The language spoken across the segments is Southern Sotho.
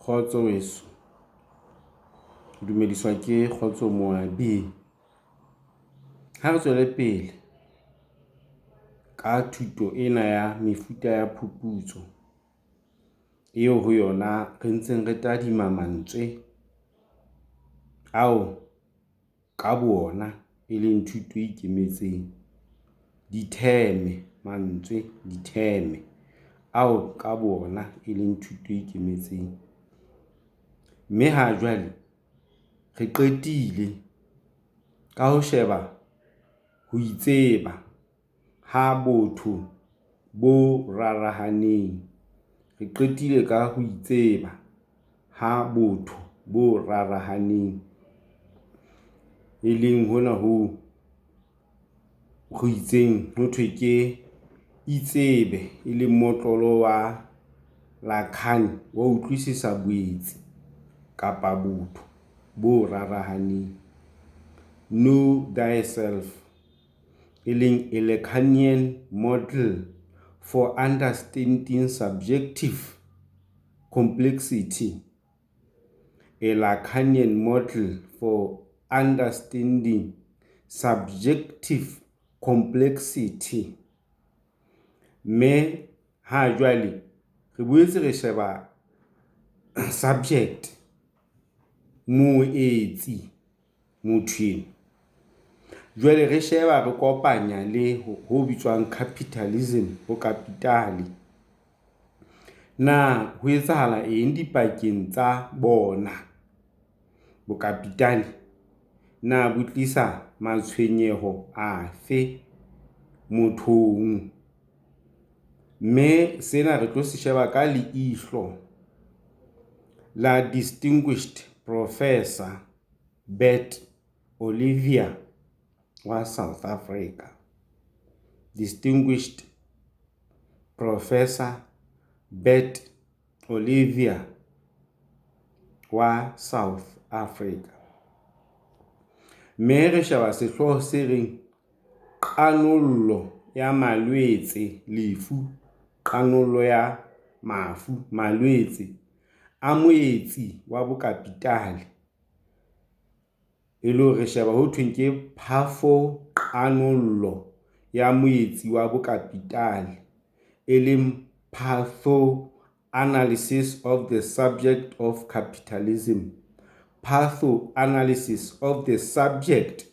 Kgotso weso, o dumediswa ke Kgotso Moabi. Ha re tswele pele ka thuto ena ya mefuta ya phuputso eo ho yona re ntseng re tadima mantswe ao ka bo ona e leng thuto e ikemetseng. Diteme, mantswe, diteme ao ka bo ona e leng thuto e ikemetseng. Mme ha jwale re qetile ka ho sheba ho itseba ha botho bo rarahaneng. Re qetile ka ho itseba ha botho bo rarahaneng, e leng hona hoo re itseng ho thwe ke itsebe, e leng motlolo wa Lacan wa ho utlwisisa boetsi kapa botho bo rarahaneng. Know thyself, e leng a Lacanian model for understanding subjective complexity. A Lacanian model for understanding subjective complexity. Mme ha jwale re boetse re sheba subject, moetsi, motho enwa. Jwale re sheba re kopanya le ho bitswang capitalism, bokapitale. Na ho etsahala eng dipakeng tsa bona? Bokapitale na bo tlisa matshwenyeho afe mothong? Mme sena re tlo se sheba ka leihlo la distinguished professor Bert Olivier wa South Africa. Distinguished Professor Bert Olivier wa South Africa. Mme re sheba sehlooho se reng qanollo ya malwetse, lefu, qanollo ya mafu, malwetse a moetsi wa bokapitale. E le hore re sheba ho thweng ke phafoqanollo ya moetsi wa bokapitale, e leng pathoanalysis of the subject of capitalism. Pathoanalysis of the subject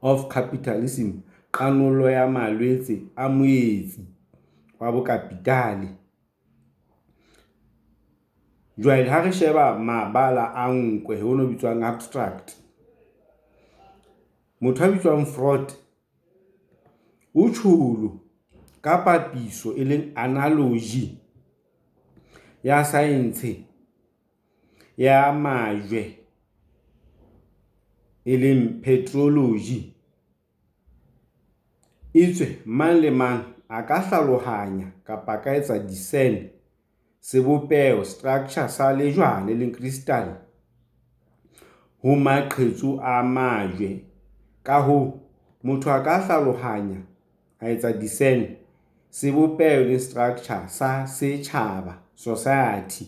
of capitalism, qanollo ya malwetse a moetsi wa bokapitale. Jwale ha re sheba mabala a nkwe hono bitswang abstract. Motho a bitswang Freud o tjholo ka papiso, e leng analogy ya science ya majwe, e leng petrology. Etswe mang le mang a ka hlalohanya kapa a ka etsa discern sebopeho, structure sa lejwana, e leng crystal ho maqhetso a majwe. Ka hoo, motho a ka hlalohanya a etsa discern sebopeho le structure sa setjhaba, society,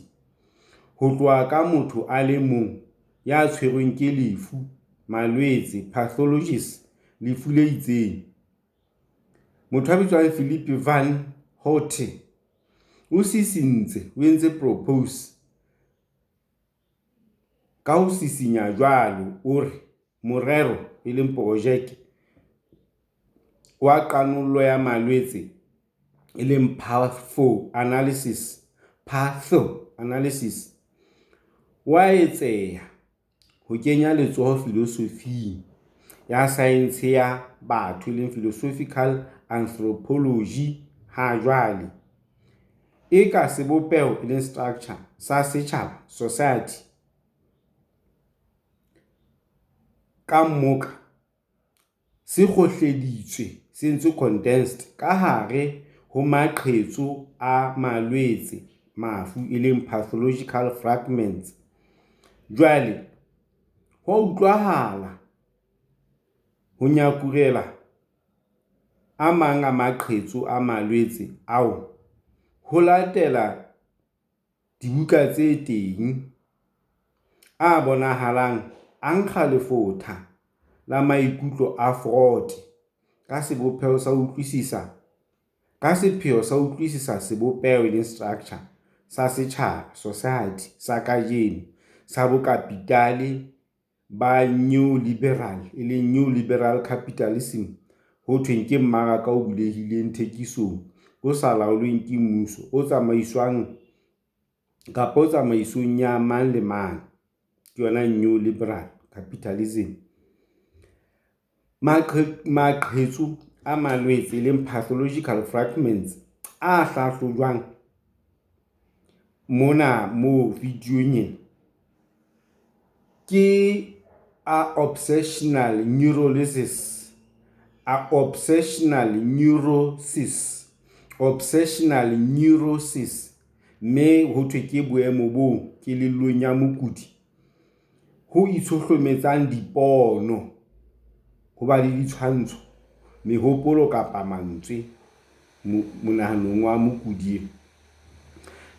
ho tloha ka motho a le mong ya tshwerweng ke lefu, malwetse, pathologies, lefu le itseng. Motho a bitswang Philippe Van Houte o sisintse, o entse propose ka ho sisinya jwalo, o re morero e leng projeke wa qanollo ya malwetse, e leng pathoanalysis, pathoanalysis wa etseya ho kenya letsoho filosofing ya saense ya batho, e leng philosophical anthropology ha jwale. Eka sebopeho, e leng structure sa setjhaba, society, ka mmoka se kgohleditswe, se entswe condensed ka hare ho maqhetso a malwetse, mafu, e leng pathological fragments. Jwale ho a utlwahala ho nyakurela a mang a maqhetso a malwetse ao ho latela. Dibuka tse teng, a bonahalang a nkga lefotha la maikutlo a Freud ka sepheo sa ho utlwisisa sebopeho, structure, sa setjhaba, society, sa kajeno sa bokapitale ba nyoliberale, neo-liberal capitalism, ho thweng ke mmaraka o bulehileng thekisong, o sa laolweng ke mmuso, o tsamaisong ya mang le mang, neoliberal capitalism. Maqhetso a malwetse, pathological fragments, a hlahlojwang mona videong ena ke a obsessional neurosis, mme ho thwe ke boemo bo kelellong ya mokudi ho itshohlometsang dipono, ho ba le ditshwantsho, mehopolo kapa mantswe monahanong wa mokudi eo.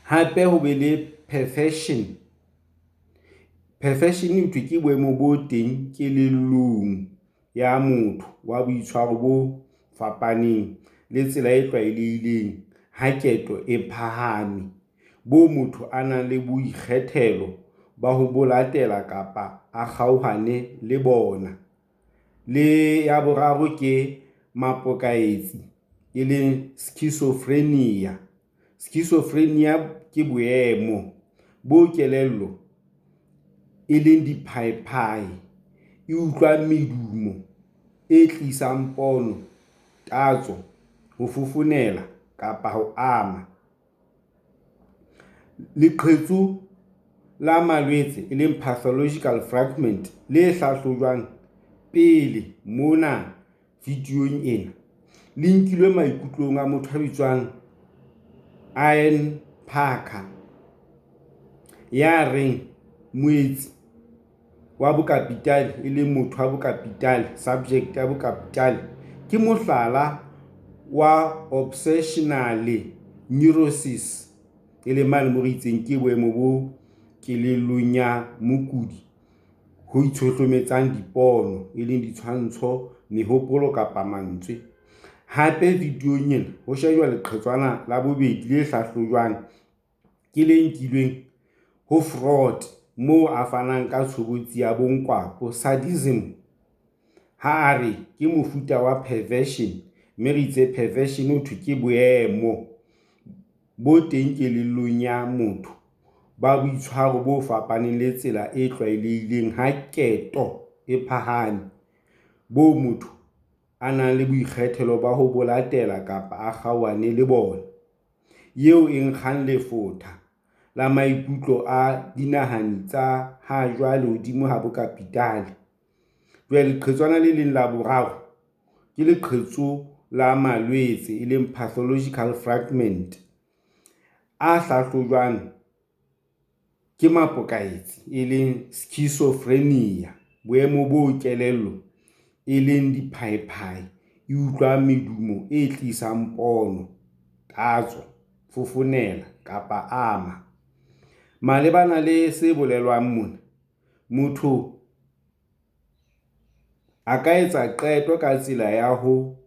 Hape ho be le perversion. Perversion ho thwe ke boemo bo teng kelellong ya motho wa boitshwaro bo fapaneng le tsela e tlwaelehileng ha keto e phahame, boo motho a nang le boikgethelo ba ho bo latela kapa a kgaohane le bona. Le ya boraro ke mapokaetsi e leng schizophrenia. Schizophrenia ke boemo bo kelello e leng diphaephae e utlwang medumo e tlisang pono, tatso, ho fofonela kapa ho ama. Leqhetso la malwetse, e leng pathological fragment, le hlahlojwang pele mona videong ena le nkilwe maikutlong a motho a bitswang Ian Parker, ya reng moetsi wa bokapitale, e leng motho wa bokapitale, subject ya bokapitale, ke mohlala wa obsessionale neurosis, e leng mane moo re itseng ke boemo bo kelellong ya mokudi ho itshohlometsang dipono, e leng ditshwantsho, mehopolo kapa mantswe. Hape videong ena ho shejwa leqhetswana la bobedi le hlahlojwang ke le nkilweng ho Freud moo a fanang ka tshobotsi ya bonkwapo sadism ha a re ke mofuta wa perversion, mme re itse perversion ho thwe ke boemo bo teng kelellong ya motho ba boitshwaro bo fapaneng le tsela e tlwaelehileng ha keto e phahame, boo motho a nang le boikgethelo ba ho bo latela kapa a kgaohane le bona, eo e nkgang lefotha la maikutlo a dinahani tsa ha jwale hodima bokapitale. Jwale leqhetswana le leng la boraro ke leqhetso la malwetse, e leng pathological fragment, a hlahlojwang ke mapokaetsi, e leng schizophrenia, boemo bo kelello e leng diphaephae e utlwang medumo e tlisang pono, tatso, fofonela kapa ama. Malebana le se bolelwang mona, motho a ka etsa qeto ka tsela ya ho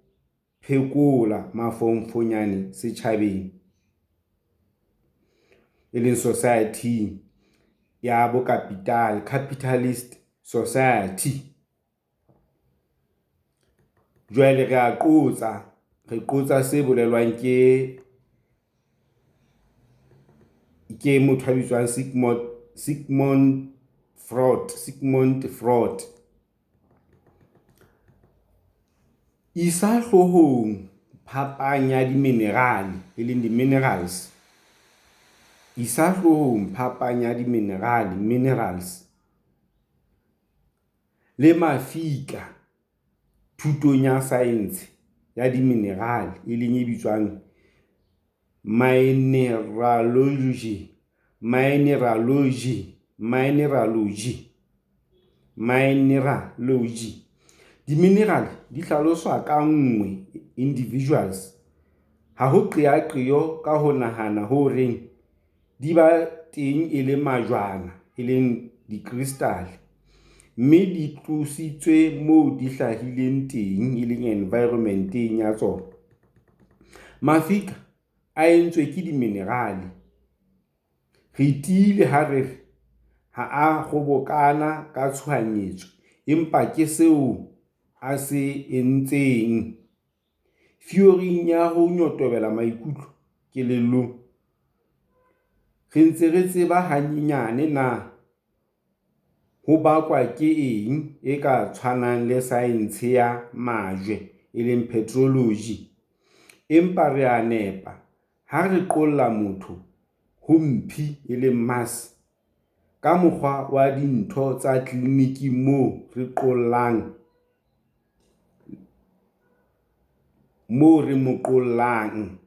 phekola mafonfonyane setjhabeng, e leng society-ing ya bokapitale, capitalist society. Jwale re a qotsa, re qotsa se bolelwang ke motho a bitswang Sigmund Freud, Sigmund Freud. Isa hloohong phapang ya diminerale, e leng di-minerals. Isa hloohong phapang ya diminerale, minerals, le mafika thutong ya saense ya diminerale, e leng e bitswang mineralogy, mineralogy, mineralogy, mineralogy. Diminerale di hlaloswa ka nngwe, individuals. Ha ho qeaqeo ka ho nahana ho reng di ba teng e le majwana, e leng dikristale, mme di tlositswe moo di hlahileng teng, e leng environment-eng ya tsona. Mafika a entswe ke diminerale. Re tiile ha re re ha a kgobokana ka tshohanyetso empa ke seo a se entseng. Theoring ya ho nyotobela maikutlo kelellong, re ntse re tseba hanyenyane na ho bakwa ke eng e ka tshwanang le saense ya majwe, e leng petrology, empa re a nepa ha re qolla motho ho mphi, e leng Mars, ka mokgwa wa ditho tsa tleliniking moo re mo qollang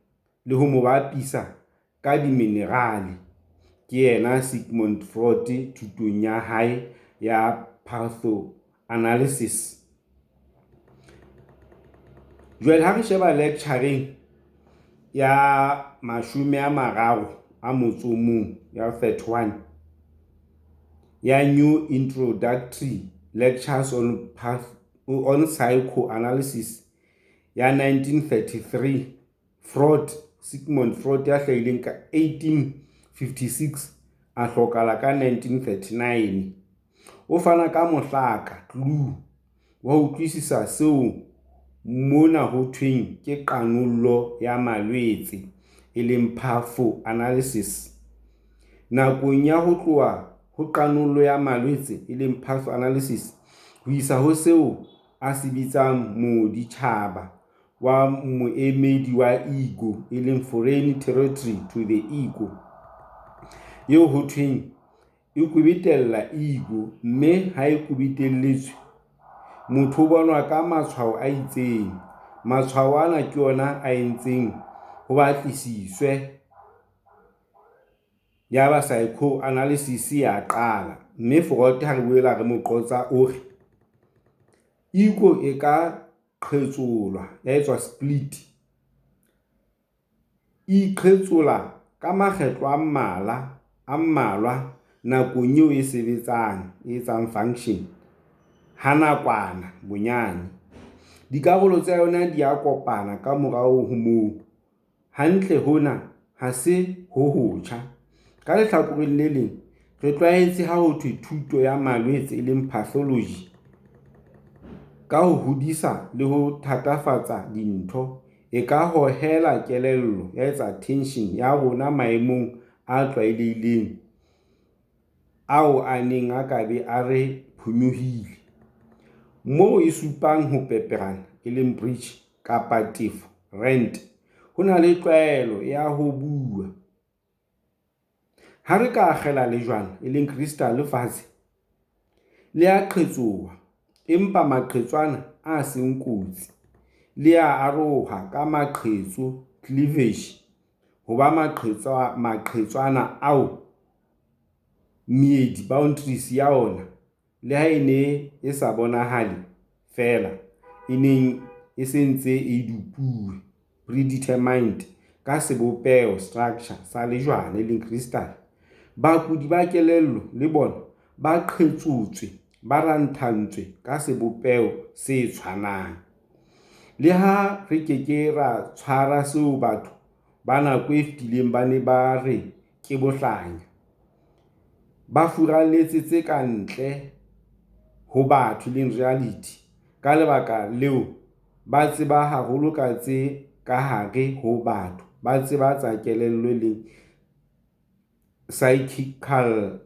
le ho mo bapisa ka diminerale, ke yena Sigmund Freud thutong ya hae ya pathoanalysis. Jwale ha re sheba lecture-reng ya 31, ya 31 ya New Introductory Lectures on Psychoanalysis ya 1933, Freud, Sigmund Freud ya hlahileng ka 1856 a hlokahala ka 1939, o fana ka mohlaka, clue, wa ho utlwisisa seo mona ho thweng ke qanollo ya malwetse, e leng pathoanalysis. Nakong ya ho tloha ho qanollo ya malwetse, e leng pathoanalysis, ho isa ho seo a se bitsang moditjhaba wa moemedi wa ego, e leng foreign territory to the ego, eo ho thweng e kwebetella ego, mme ha e kwebetelletswe, motho o bonwa ka matshwao a itseng. Matshwao ana ke ona a entseng ho batlisiswe yaba psychoanalysis ya qala, mme Freud ha re boela re mo qotsa o re, ego e ka qhetsolwa, ya etswa split, e iqhetsola ka makgetlo a mmalwa nakong eo e sebetsang, e etsang function, ha nakwana bonyane. Dikarolo tsa yona di a kopana ka morao ho moo. Hantle hona ha se ho hotjha. Ka lehlakoreng le leng, re tlwaetse ha ho thwe thuto ya malwetse, e leng pathology, ka ho hodisa le ho thatafatsa dintho, e ka hohela kelello, ya etsa attention, ya rona maemong a tlwaelehileng ao a neng a ka be a re phonyohile. Moo e supang ho peperana, e leng breach, kapa tefo, rent, ho na le tlwaelo ya ho bua. Ha re ka akgela lejwana, e leng crystal, fatshe, le a qhetsoha, empa maqhetswana a seng kotsi. Le a aroha ka maqhetso, cleavage, ho ba maqhetswana ao meedi, boundaries, ya ona le ha e ne e sa bonahale feela, e neng e se ntse e dupuwe, predetermined, ka sebopeho, structure, sa lejwana, e leng crystal. Bakudi ba kelello le bona ba qhetsotswe, ba ranthantswe ka sebopeho se tshwanang. Le ha re ke ke ra tshwara seo batho ba nako e fetileng ba neng ba re ke bohlanya, ba furalletse tse ka ntle ho batho, e leng reality, ka lebaka leo ba tseba haholo ka tse ka hare ho batho, ba tseba tsa kelello, e leng psychical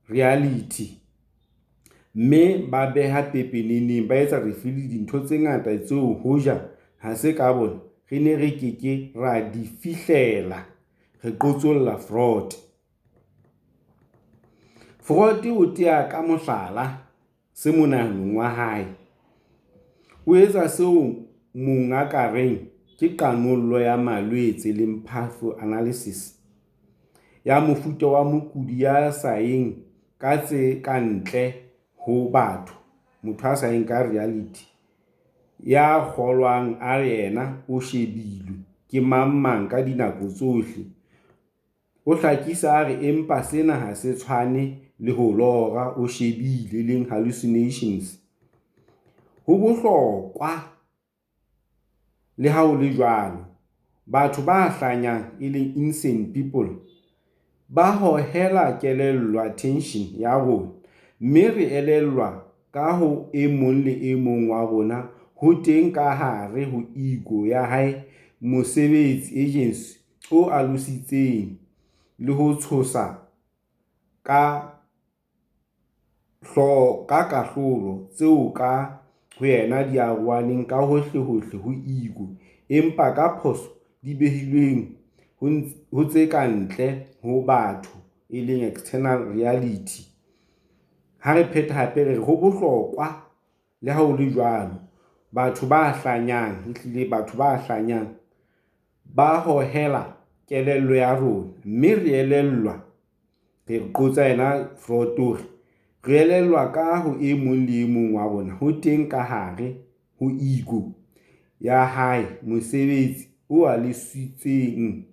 reality, mme ba beha pepeneneng, ba etsa reveal dintho tse ngata tseo hoja ha se ka bona re ne re ke ke ra di fihlela, re qotsolla Freud. Freud o tea ka mohlala se monahanong wa hae. O etsa seo mong a ka reng ke qanollo ya malwetse, e leng pathoanalysis, ya mofuta wa mokudi ya sa yeng ka tse ka ntle ho batho, motho a sa yeng ka reality, ya kgolwang a re yena o shebilwe ke mangmang ka dinako tsohle. O hlakisa a re empa sena ha se tshwane le ho lora o shebile, e leng hallucinations. Ho bohlokwa, le ha ho le jwalo, batho ba hlanyang, e leng insane people, ba hohela kelello, attention, ya rona, mme re elellwa ka ho e mong le e mong wa rona ho teng ka hare ho ego ya hae mosebetsi, agency, o alositseng le ho tshosa ka kahlolo, tseo ka ho yena di arohaneng ka hohlehohle ho ego, empa ka phoso di behilweng ho tse ka ntle ho batho, e leng external reality. Ha re pheta hape re re ho bohlokwa, le ha ho le jwalo, batho ba hlanyang, ehlile batho ba hlanyang ba hohela kelello ya rona, mme re elellwa, re qotsa yena Freud hore re elellwa ka ho e mong le e mong wa rona ho teng ka hare ho ego ya hae mosebetsi o alositseng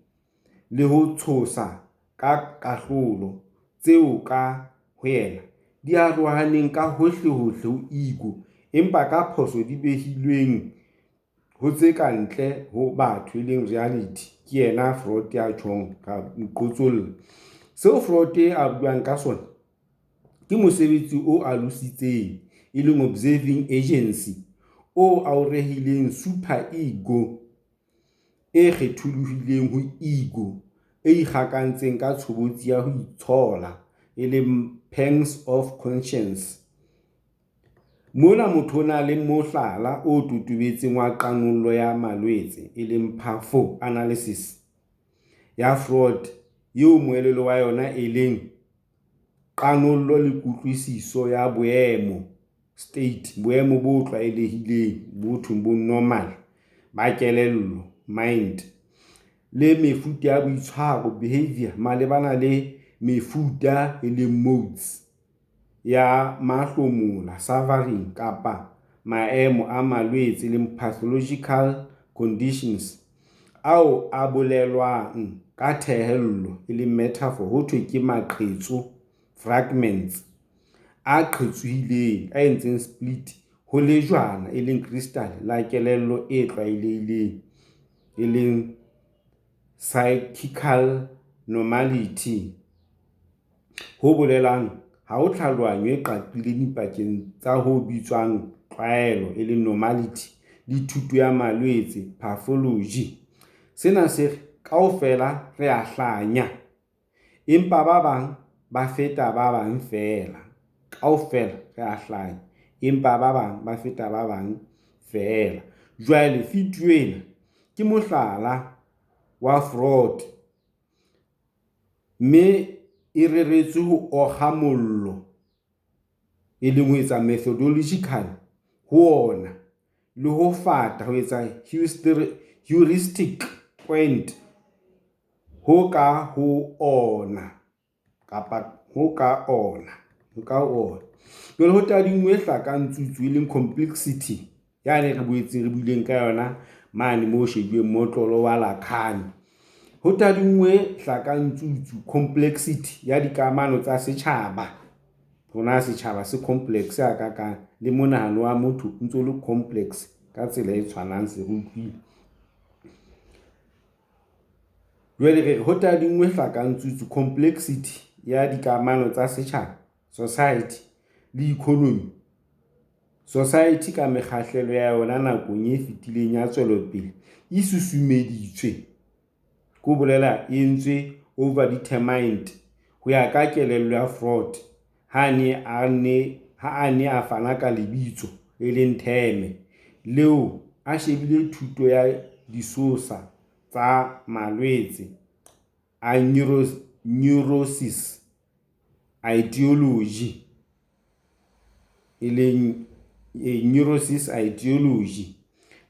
le ho tshosa ka kahlolo, tseo ka ho yena di arohaneng ka hohlehohle ho ego, empa ka phoso di behilweng ho tse ka ntle ho batho, e leng reality. Ke yena Freud ya tjhong ra mo qotsolla. Seo Freud a buang ka sona ke mosebetsi o alositseng, e leng observing agency, oo a o rehileng superego e kgetholohileng ho ego, e ikgakantseng ka tshobotsi ya ho itshola, e leng pangs of conscience. Mona motho o na le mohlala o totobetseng wa qanollo ya malwetse, e leng pathoanalysis ya Freud eo moelelo wa yona e leng qanollo le kutlwisiso ya boemo, state, boemo bo tlwaelehileng, bo thweng bo normal, ba kelello, mind, le mefuta ya boitshwaro, behaviour, malebana le mefuta, e leng modes, ya mahlomola, suffering, kapa maemo a malwetse, e leng pathological conditions, ao a bolelwang ka thehello, e leng metaphor, ho thwe ke maqhetso, fragments, a qhetsohileng, a entseng split, ho lejwana, e leng crystal, la kelello e tlwaelehileng, e leng psychical normality. Ho bolelang ha ho tlhalohanyo e qaqileng dipakeng tsa ho bitswang tlwaelo, e leng normality, le thuto ya malwetse, pathology. Sena se re kaofela re a hlanya, empa ba bang ba feta ba bang feela. Kaofela re a hlanya, empa ba bang ba feta ba bang feela. Jwale video ena ke mohlala wa Freud, mme e reretswe ho okga mollo, e leng ho etsa methodological ho ona le ho fata ho etsa heuristic point ho ka ho ona kapa ho ka ona, ho ka ona. Jwale ho tadingwe hlakantsutsu e leng complexity yane re boetseng re buileng ka yona mane moo shebuweng motlolo wa Lacan. Ho tadingwe hlakantsutsu complexity ya dikamano tsa setjhaba. Hore na setjhaba se complex hakakang le monahano wa motho o ntso le complex ka tsela e tshwanang, se re utlwile. Jwale re re ho tadingwe hlakantsutsu complexity ya dikamano tsa setjhaba, society, le economy. Society ka mekgahlelo ya yona nakong e fetileng ya tswelopele e susumeditswe, ke ho bolela e entswe overdetermined ho ya ka kelello ya Freud ha a ne a fana ka lebitso, e leng theme, leo a shebile thuto ya disosa tsa malwetse a neuroses aetiology, e leng neurosis aetiology,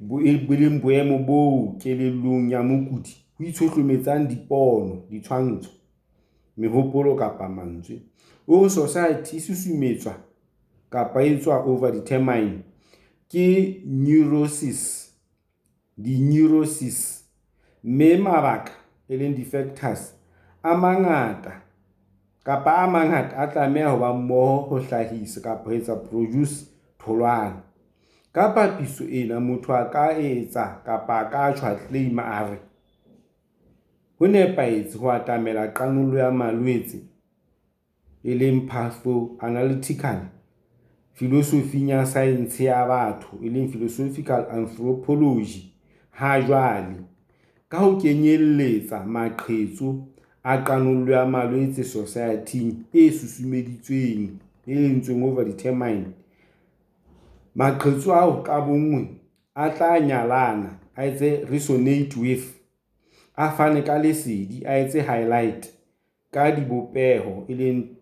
e leng boemo boo kelellong ya mokudi ho itshohlometsang dipono, ditshwantsho, mehopolo kapa mantswe. O re society e susumetswa kapa e etswa overdetermine ke neuroses, di-neuroses, mme mabaka, e leng di-factors, A mangata kapa a mangata a tlameha ho ba mmoho ho hlahisa kapa ho etsa produce tholwana. Ka papiso ena, motho a ka etsa kapa a ka tjho, a claim-a, a re ho nepahetse ho atamela qanollo ya malwetse, e leng pathoanalytical filosofing ya saense ya batho, e leng philosophical anthropology hajwale. Ka ho kenyelletsa maqhetso a qanollo ya malwetse sosaething e susumeditsweng, e entsweng over-determined. Maqhetso ao ka bonngwe a tla nyalana, a etse resonate with, a fane ka lesedi, a etse highlight ka dibopeho, e leng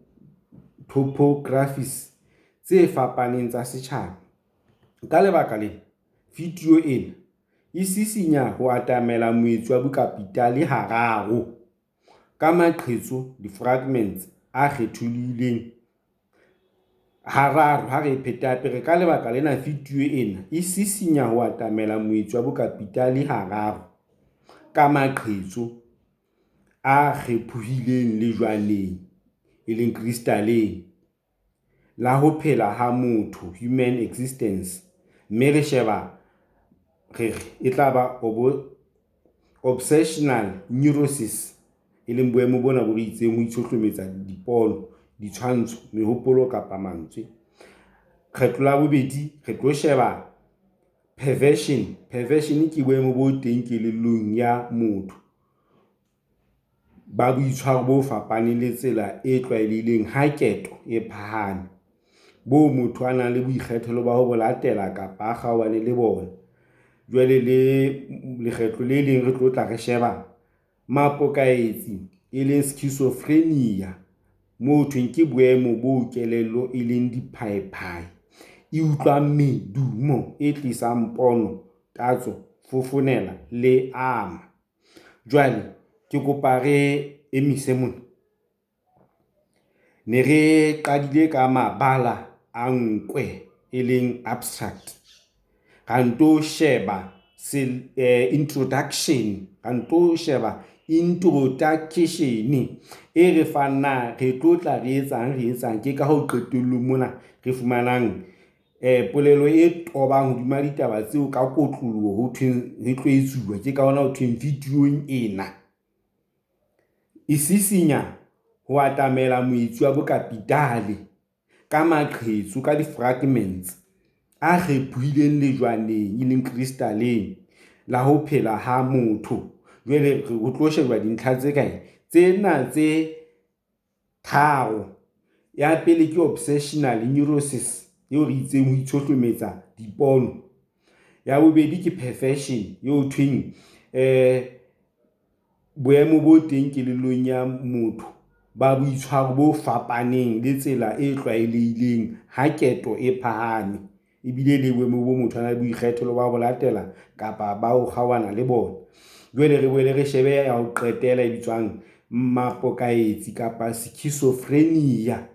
topographies tse fapaneng tsa setjhaba. Ka lebaka lena, video ena e sisinya ho atamela moetsi wa bokapitale hararo ka maqhetso, di-fragments, a kgethollohileng hararo. Ha re e phete hape re ka lebaka lena video ena e sisinya ho atamela moetsi wa bokapitale hararo ka maqhetso a kgephohileng lejwaneng, e leng crystal-eng la ho phela ha motho, human existence. Mme re sheba re re e tla ba obsessional neurosis, e leng boemo bona bo re itseng ho itshohlometsa dipono, ditshwantsho, mehopolo kapa mantswe. Kgetlo la bobedi re tlo sheba perversion. Perversion ke boemo bo teng kelellong ya motho ba boitshwaro bo fapaneng le tsela e tlwaelehileng ha keto e phahame, boo motho a nang le boikgethelo ba ho bo latela kapa a kgaohane le bona. Jwale le lekgetlo le leng re tlo tla re sheba mapokaetsi, e leng schizophrenia, moo thweng ke boemo bo kelello e leng diphaephai e utlwang medumo e tlisang pono, tatso, fofonela le ama. Jwale ke kopa re emise mona. Ne re qadile ka mabala a nkwe, e leng abstract. Ra nto sheba introduction, ra nto sheba introduction e re fang na re tlo tla re etsang, re etsang. Ke ka hoo qetellong mona re fumanang polelo e tobang hodima ditaba tseo ka kotloloho ho thweng ho tlo etsuwa. Ke ka hona ho thweng video-ong ena e sisinya ho atamela moetsi wa bokapitale ka maqhetso, ka di-fragments a kgephohileng lejwaneng, e leng crystal-eng la ho phela ha motho. Jwale ho tlo sheba dintlha tse kae? Tsena tse tharo. Ya pele ke obsessional neurosis eo re itseng ho itshohlometsa dipono. Ya bobedi ke perversion eo thweng boemo bo teng kelellong ya motho ba boitshwaro bo fapaneng le tsela e tlwaelehileng ha keto e phahame, ebile le boemo bo motho a na le boikgethelo ba ho latela kapa ba ho kgaohana le bona. Jwale re boele re shebe ya ho qetela e bitswang mapokaetsi kapa schizophrenia,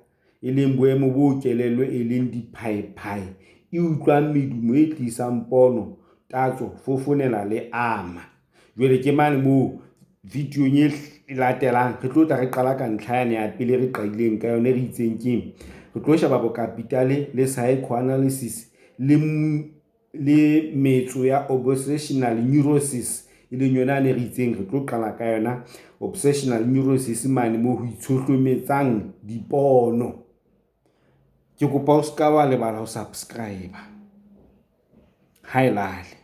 e leng boemo bo kelello e leng diphaephai e utlwang medumo e tlisang pono, tatso, fofonela le ama. Jwale ke mane moo videong e latelang re tlo tla re qala ka ntlha yane ya pele re qadileng ka yona, re itseng keng re tlo sheba bokapitale le psychoanalysis le metso ya obsessional neurosis, e leng yona ne re itseng re tlo qala ka yona obsessional neurosis mane moo ho itshohlometsang dipono. Ke kopa o ska wa lebala ho subscribe. Ha e lale.